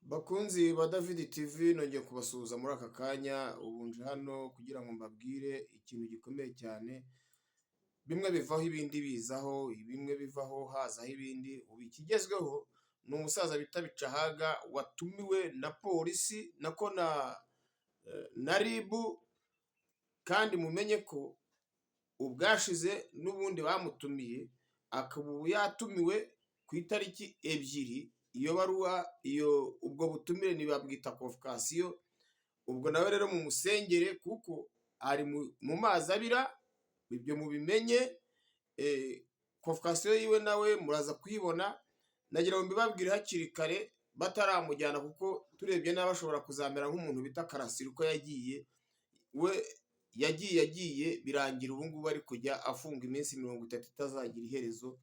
Bakunzi ba David TV, nongeye kubasuhuza muri aka kanya. Ubu nje hano kugira ngo mbabwire ikintu gikomeye cyane. Bimwe bivaho ibindi bizaho, bimwe bivaho hazaho ibindi. Ubu ikigezweho ni umusaza bita Bicahaga watumiwe na polisi, nako na RIB. Kandi mumenye ko ubwashize n'ubundi bamutumiye, akaba ubu yatumiwe ku itariki 2. Iyo baruwa, iyo ubwo butumire ntibabwita convocation. Ubwo nawe rero mumusengere kuko ari mu mazi abira. Ibyo mubimenye, convocation yiwe nawe muraza kuyibona. Nagira ngo mbibabwire hakiri kare bataramujyana, kuko turebye nabi ashobora kuzamera nk'umuntu bita Karasira. Uko yagiye, we yagiye birangira ubu ngubu ari kujya afunga iminsi 30 itazagira iherezo.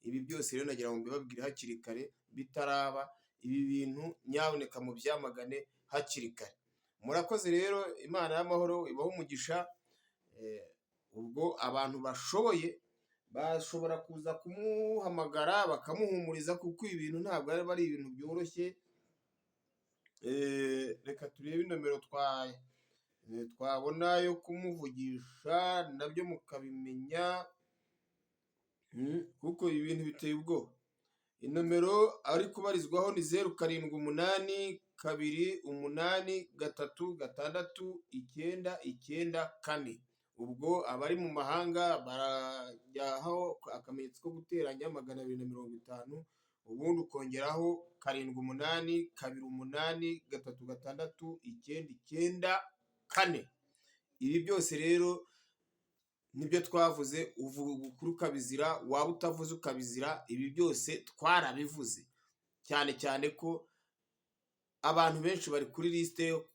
Ibi byose rero nagira ngo mbibabwire hakiri kare bitaraba. Ibi bintu nyabuneka mubyamagane hakiri kare. Murakoze rero, Imana y'amahoro ibahe umugisha. Ubwo abantu bashoboye bashobora kuza kumuhamagara bakamuhumuriza, kuko ibi bintu ntabwo ari ibintu byoroshye. Reka turebe inomero twabona yo kumuvugisha, nabyo mukabimenya, kuko ibi bintu biteye ubwoba. Inomero ari kubarizwaho ni 0782836994. Ubwo abari mu mahanga barajyaho akamenyetso ko guteranya 250, ubundi ukongeraho 78283699 4. Ibi byose rero nibyo twavuze. Uvuga ukuri ukabizira, waba utavuze ukabizira. Ibi byose twarabivuze, cyane cyane ko abantu benshi bari kuri lisite yo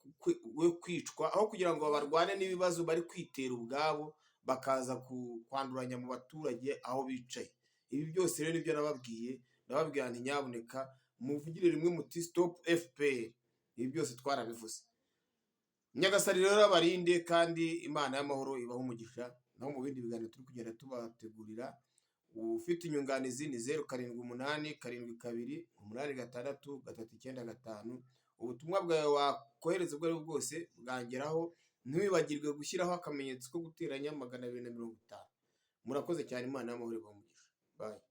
kwicwa, aho kugira ngo barwane n'ibibazo bari kwitera ubwabo, bakaza kwanduranya mu baturage aho bicaye. Ibi byose rero nibyo nababwiye. Ndababwira nti: "Nyabuneka muvugire rimwe muti stop FPR." Ibi byose twarabivuze. Nyagasani rero abarinde, kandi Imana y'amahoro ibahe umugisha. Naho mu bindi biganiro turi kugenda tubategurira, ufite inyunganizi ni 0787286395. Ubutumwa bwawe wakohereza ubwo ari bwo bwose bwangeraho. Ntiwibagirwe gushyiraho akamenyetso ko guteranya 250. Murakoze cyane, Imana y'amahoro ibahe umugisha. Bye.